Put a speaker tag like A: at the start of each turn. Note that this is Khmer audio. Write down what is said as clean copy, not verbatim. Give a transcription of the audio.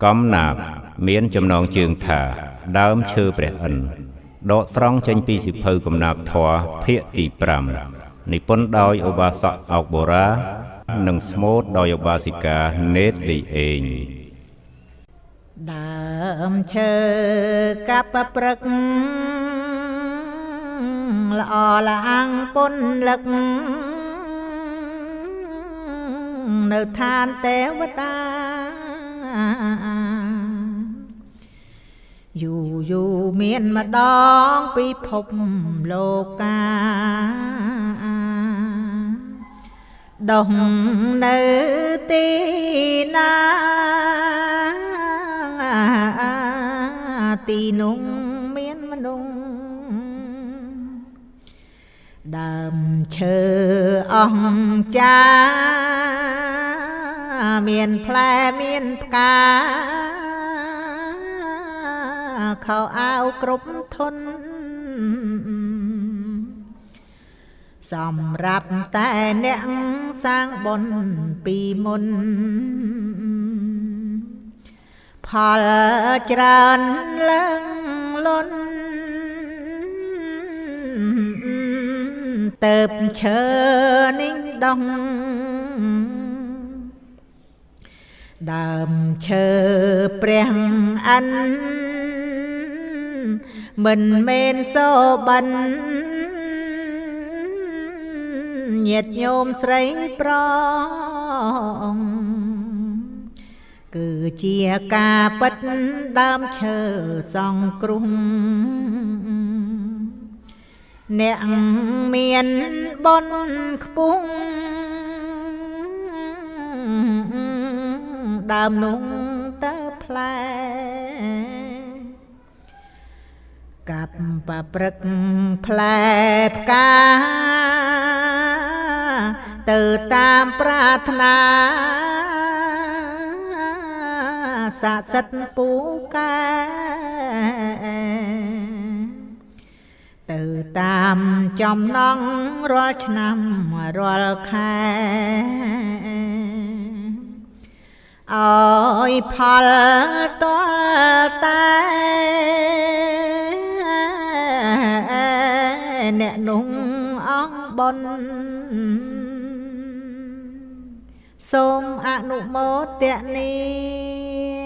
A: កំណាបមានចំណងជើងថាដើមឈើព្រះឥន្ទដកស្រង់ចេញពីសិភៅកំណាព្យធម៌ភាគទី5និពន្ធដោយឧបាសកអោកបូរ៉ានិងស្មូតដោយឧបាសិកានេតលីអេង
B: ដើមឈើកាប់ព្រឹកល្អលាងពុនលឹកនៅឋានទេវតាយូរយូរមានម្ដងពិភពលោកាដុះនៅទីណាទីនោះមានមនុស្សដើមឈើអង្ចាមានផ្លែមានផ្កាខោអាវគ្រប់ធនសម្រាប់តែអ្នកសាងបុណ្យពីមុនផលច្រើនឡើងលន់ទៅឈើនេះដងដើមឈើព្រះអិនមិនមែនសូបិនញាតិញោមស្រីប្រងគឺជាការពិតដើមឈើសង្គ្រោះអ្នកមានបុណ្យខ្ពស់ដើមនោះទៅផ្លែកាប់ប្រព្រឹកផ្លែផ្កាទៅតាមប្រាថ្នាស័ក្តិសិទ្ធិពូកែទៅតាមចំណងរាល់ឆ្នាំរាល់ខែអើយផលតលតែអ្នកនោះអង្គបុណ្យសូមអនុមោទនា។